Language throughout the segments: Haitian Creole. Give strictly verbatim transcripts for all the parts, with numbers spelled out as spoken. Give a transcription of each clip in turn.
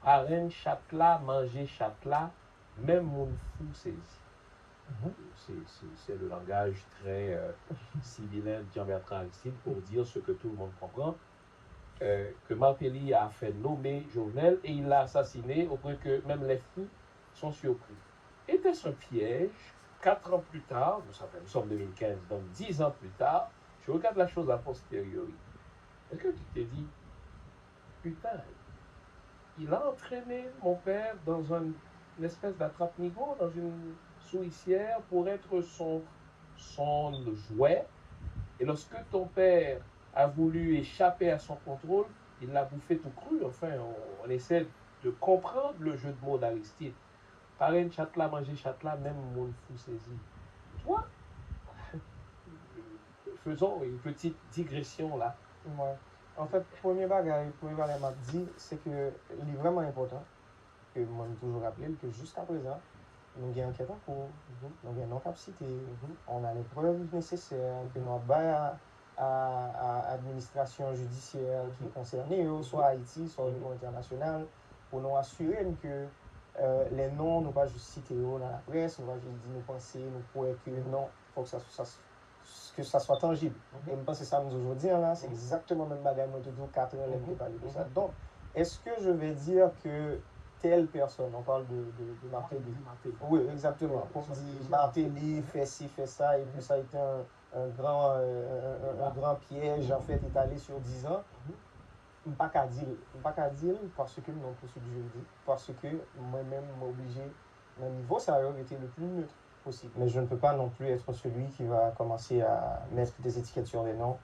Parenn chat la, manje chat la, menm moun fou sezi. C'est, c'est, c'est le langage très euh, sibyllin de Jean-Bertrand Aristide pour dire ce que tout le monde comprend, euh, que Martelly a fait nommer Jovenel et il l'a assassiné au point que même les fous sont surpris. Était-ce un piège? Quatre ans plus tard, nous, ça fait, nous sommes deux mille quinze, donc dix ans plus tard, je regarde la chose a posteriori. Est-ce que tu te dis, putain, il a entraîné mon père dans un, une espèce d'attrape-nigo, dans une souricière pour être son, son jouet. Et lorsque ton père a voulu échapper à son contrôle, il l'a bouffé tout cru. Enfin, on, on essaie de comprendre le jeu de mots d'Aristide. Parenn chat la, manje chat la, menm moun fou sezi. Toi, faisons une petite digression là. Mwen. Anfèt, premye bagay, premye bagay m ap di, se ke li vrèman enpòtan ke mwen m toujou raple l ke jiskaprezan, nou gen ankèt an kou, nou gen non k ap site, on a les preuves nécessaires ke nou ap bay a, a, a administrasyon jidisyè ki konsène yo, swa Ayiti, swa o nivo entènasyonal, pou nou asire n ke euh, les noms, nou pa jis site yo nan laprès, nou pa jis di nou panse, nou kwè ke non, fòk sa, sa, que ça soit tangible. E m panse sa m di w jodi an la, se egzakteman menm bagay mwen te di w kat an lè m te pale de sa. Donc, est-ce que je vais dire que telle personne, on parle de, de, de Martelly. Oui, exactement. Pour dire Martelly fait ci, fait ça, et puis ça a été un, un grand, euh, un, un grand piège, en fait, étalé sur dix ans. M pa ka di l. M pa ka di l paske m nan pwosedir jiridik, paske mwen menm mwen oblije nan nivo sa yo rete le plus neutre possible. Mais je ne peux pas non plus être celui qui va commencer à mettre des étiquettes sur des noms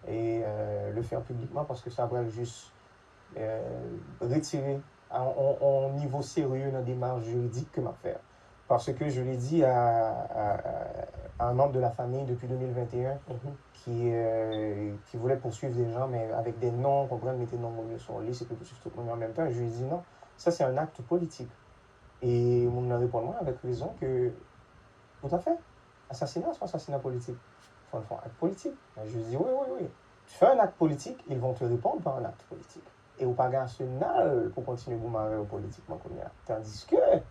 et euh, le faire publiquement parce que ça va juste euh, retirer un, un, un niveau sérieux dans la démarche juridique que m'a fait. Parce que je l'ai dit à, à, à un membre de la famille depuis deux mille vingt et un qui, euh, qui voulait poursuivre des gens, mais avec des noms, konprann, mete non moun yo sou yon lis epi poursuivre tout moun yo an menm tan. Je lui ai dit non, ça c'est un acte politique. E moun nan reponn mwen avèk rezon ke, tout à fait, asasina se yon asasina politik. Fò l fè yon ak politik. Je lui ai dit oui, oui, oui. Tu fais un acte politique, ils vont te répondre par un acte politique. E ou pa gen asenal pou kontinye goumen avè yo politikman kounye a. Tandiske,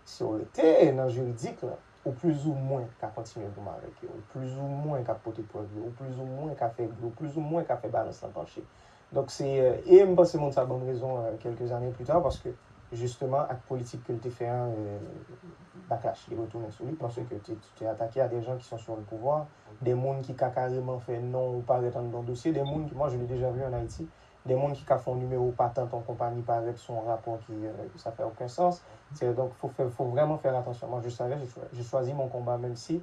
si w rete nan jiridik lan, ou plizoumwen ka kontinye goumen avèk yo, ou plizoumwen ka pote prèv yo, ou plizoumwen ka fè bri, ou plizoumwen ka fè balans lan panche. Donk se, e m panse moun sa ban m rezon euh, quelques années plus tard, paske jisteman ak politik ke l te fè an, euh, backlash, li retounen sou li, paske te, te atake a des gens qui sont sur le pouvoir, des moun ki ka kareman fè non ou parèt anndan dosye, des moun ki, moi je l'ai déjà vu en Haïti, des moun ki ka fè yon nimewo patant yon konpanyi parèt sou yon rapò ki, euh, sa fè okenn sans. Se, donk, fò, fè, fò vrèman fè atansyon. Moi, je savais, je, je choisis mon combat, menm si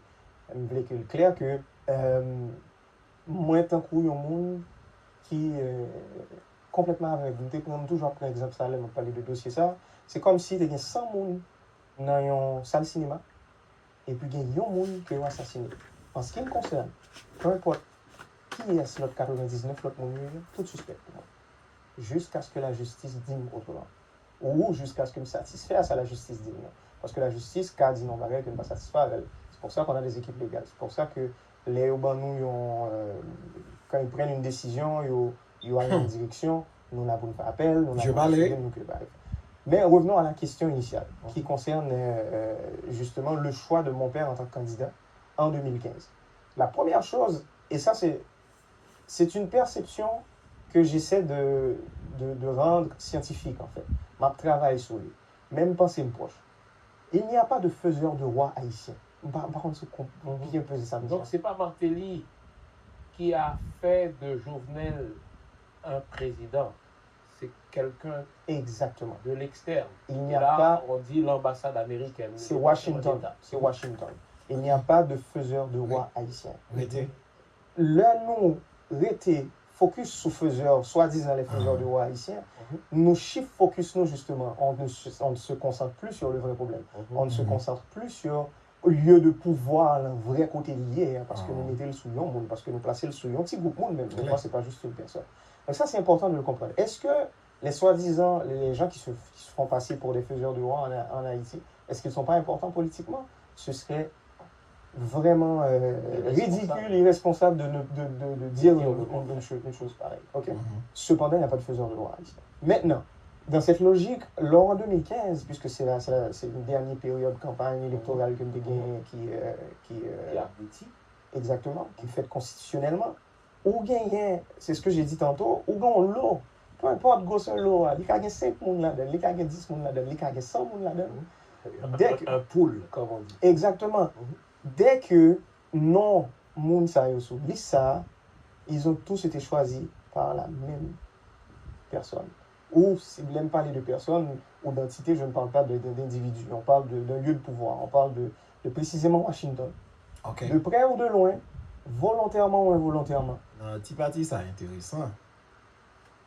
m vle ke l klè ke euh, mwen, tankou yon moun ki euh, konplètman avèg, m te pran, m toujou ap pran egzanp sa lè m ap pale de dosye sa, se kòmsi te gen san moun nan yon sal sinema, epi gen yon moun ke yo asasine. An ce qui me concerne, peu importe kiyès lòt katrevendisnèf lòt moun yo ye, tout sispèk pou mwen. Jiskaske lajistis di m otreman. Ou jiskaske m satisfè a sa lajistis di m nan. Paske lajistis ka di m yon bagay ke m pa satisfè avè l. C'est pour ça qu'on a des équipes légales. C'est pour ça que lè yo ban nou yon, euh, quand ils prennent une décision, yo, yo al nan yon direksyon, nou la pou n fè apèl, nou la pou n asire nou ke bagay. Mais revenons à la question initiale, qui concerne euh, justement le choix de mon père en tant que candidat en deux mille quinze. La première chose, et ça c'est, c'est une perception que j'essaie de, de, de rendre scientifique en fait. M ap travay sou li. Men m panse m pwòch. Il n'y a pas de faiseur de roi haïtien. M pa, m pa konn si w konp- byen peze sa m di Donc, a. C'est pas Martelly qui a fait de Jovenel un président. C'est quelqu'un Exactement. De l'externe. Il n'y Et a là, pas. On dit l'ambassade américaine. C'est Le Washington. Département d'État. C'est Washington. Il n'y a pas de faiseur de roi haïtien. Rete. Lè nou rete focus sou faiseur, swadizan les faiseurs de roi haïtien, nou shift focus nou justement. On ne se, on ne se concentre plus sur le vrai problème. On ne se concentre plus sur lieu de pouvoir lan, vrè kote li ye a, paske nou mete l sou yon moun, paske nou plase l sou yon ti gwoup moun menm. Des fois, c'est pas juste une personne. Donc ça, c'est important de le comprendre. Est-ce que les soi-disant, les gens qui se, qui se font passer pour des faiseurs de roi en, en Haïti, est-ce qu'ils ne sont pas importants politiquement? Ce serait vraiment euh, ridicule, irresponsable de, ne- de, de, de dire une, une- une cho- une chose pareille. Ok? Cependant, il n'y a pas de faiseur de roi haïtien. Maintenant, Dans cette logique, lors en deux mille quinze, puisque c'est la, c'est la, c'est une dernière période campagne électorale ke m te genyen ki, euh, ki, euh, Ki abouti. Exactement, ki fèt konstitisyonèlman, ou genyen, c'est ce que j'ai dit tantôt, ou gen yon lo, peu importe gwosè lo a, li ka gen senk moun ladan l, li ka gen dis moun ladan l, li ka gen san moun ladan l. Dès que, un pool, comme on dit. Exactement. Dès que non moun sa yo sou lis sa a, ils ont tous été choisis par la même personne. Ou, si lè m pale de personne ou d'entité, je ne parle pas de, de, d'individu. On parle de, d'un lieu de pouvoir. On parle de, de précisément Washington. De près ou de loin, volontèrement ou involontairement. Nan ti pati sa enteresan.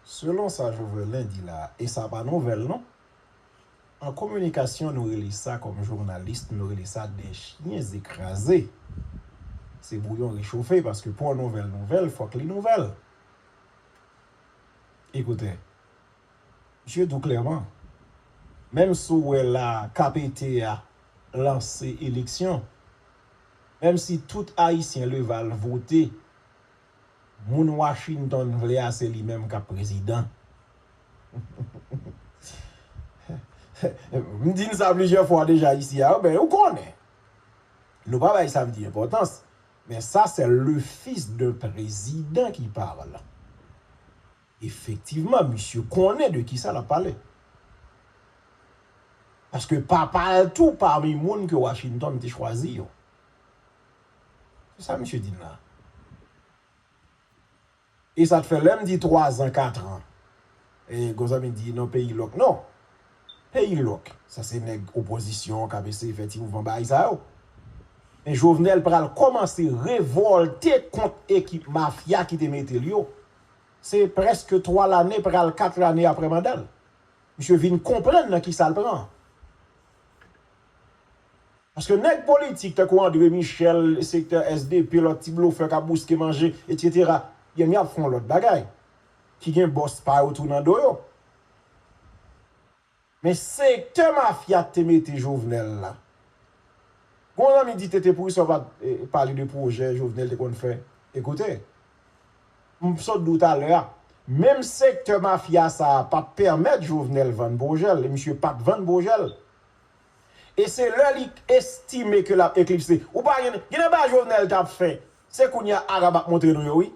Selon sa Jovelin di la, e sa pa nouvèl non. An kominikasyon, nou rele sa, kòm jounalis, nou rele sa des chiens écrasés. Se bouyon rechofe, paske pou yon nouvèl nouvèl, fòk li nouvèl. Ekoute, misye di w klèman, menm si w wè la K P T a lanse eleksyon, menm si tout Ayisyen leve al vote, moun Washington vle a, se li menm k ap prezidan. M di n sa plizyè fwa deja isi a, ben, ou konnen. Nou pa bay sa m di enpòtans, men sa, c'est le fils d'un président qui parle. Efektivman, misye konnen de kisa l ap pale. Paske papa l tou pami moun ke Washington te chwazi yo. Se sa misye di n la. E sa t fè lè m di twa zan, kat an. E gon zanmi di non, peyi lòk. Non. Peyi lòk. Sa se nèg opozisyon k ap eseye fè ti mouvman bagay sa yo. Men Jovenel pral kòmanse revòlte kont ekip mafya ki te mete l yo. Se prèske twa lane, pral kat lane apre manda l. Misye vin konprann nan kisa l pran. Paske nèg politik tankou André Michel, sektè S D P, lòt ti blofè k ap bouske manje, etsetera, ebyen y ap fè yon lòt bagay. Ki gen bòs pa yo tou nan do yo. Men sektè mafya te mete Jovenel la. Gon zanmi di T T, poukisa w pa t, eh, pale de pwojè Jovenel te konn fè? Ekoute, m sot di w talè a, menm sektè mafya sa a pa t pèmèt Jovenel vann pwojè l, e misye pa t vann pwojè l. E se lè li estime ke l ap eklipse. Ou pa gen, gen de bagay Jovenel t ap fè, se kounye a Arab ap montre nou yo, wi.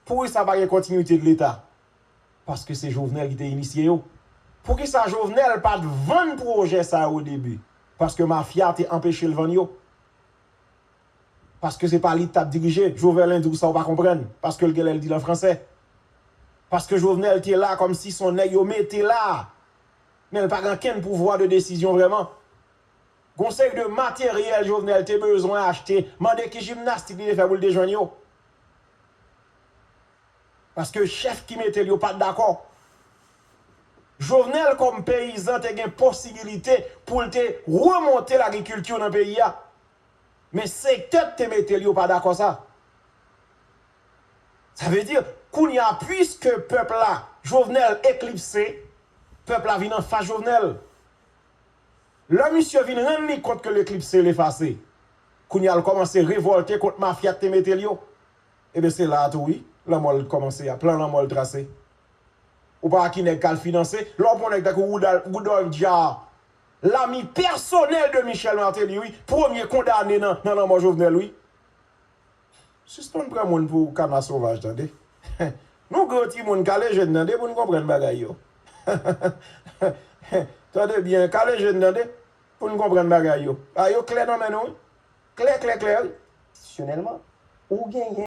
Poukisa pa gen kontinite de Leta? Paske se Jovenel ki te inisye yo. Poukisa Jovenel pa t vann pwojè sa yo o debi? Paske mafya te anpeche l vann yo. Paske se pa li t ap dirije. Jovelin di w sa w pa konprann. Paske l genlè l di l an fransè. Paske Jovenel te la kòmsi se yon nèg yo mete la. Men l pa gen okenn pouvwa de desizyon vrèman. Gon seri de materyèl Jovenel te bezwen achte, mande ki jimnastik li te fè pou l te jwenn yo. Paske chèf ki mete l yo pa t dakò. Jovenel kòm peyizan te gen posibilite pou l te remonte lagrikilti nan peyi a. Men sektè k te mete l yo pa dakò sa. Sa vle di, kounye a, puiske pèp la, Jovenel eklipse, pèp la vin anfas Jovenel. Lè misye vin rann li kont ke l eklipse, l efase, kounye a l kòmanse revòlte kont mafya k te mete l yo. Ebyen, se la a tou, wi, lanmò l kòmanse a, plan lanmò l trase. Ou pa wè ki nèg k al finanse? Lè w pran nèg tankou Woudal-, Woodolphe Jaar, lami pèsonèl de Michel Martelly, wi, premye kondane nan, nan lanmò Jovenel, wi. Sispann pran moun pou kana sovaj, tande. Nou gran timoun, kale je n tande, pou n konprann bagay yo. Tande byen, kale je n tande, pou n konprann bagay yo. Bagay yo klè nan men nou, wi. Klè, klè, klè, wi. Konstitisyonèlman, ou genyen